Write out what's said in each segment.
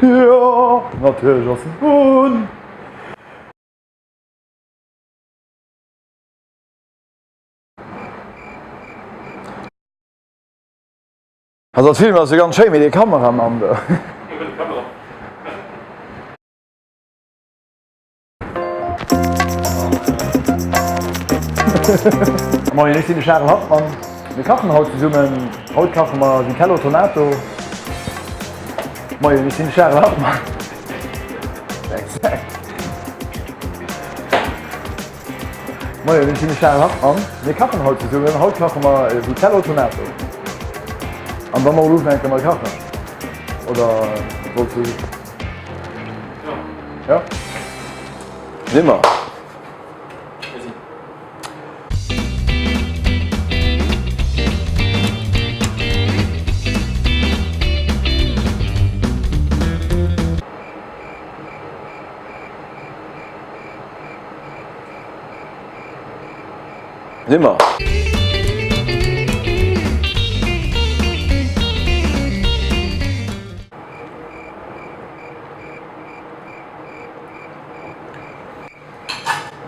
Jo, natierlech ass en un. Also dat Film ass jo ganz schéin, mee dee Kameramann do. Moien, ech sinn de Charel Hartmann. Mir kachen haut zesummen. Haut kache mer Vitello Tonato. Moien, ech sinn de Charel Hartmann. Exakt. Moien, ech sinn de Charel Hartmann. Mir kachen haut zesummen. Haut kache mer Vitello Tonato. An dann och ufänke mat kachen. Oder wolls du? Ja. Nimmer. Nimmer.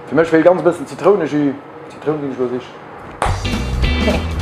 Fir mech feelt ganz e bëssen Zitrounejus. Zitroun ginn ech elo sichen.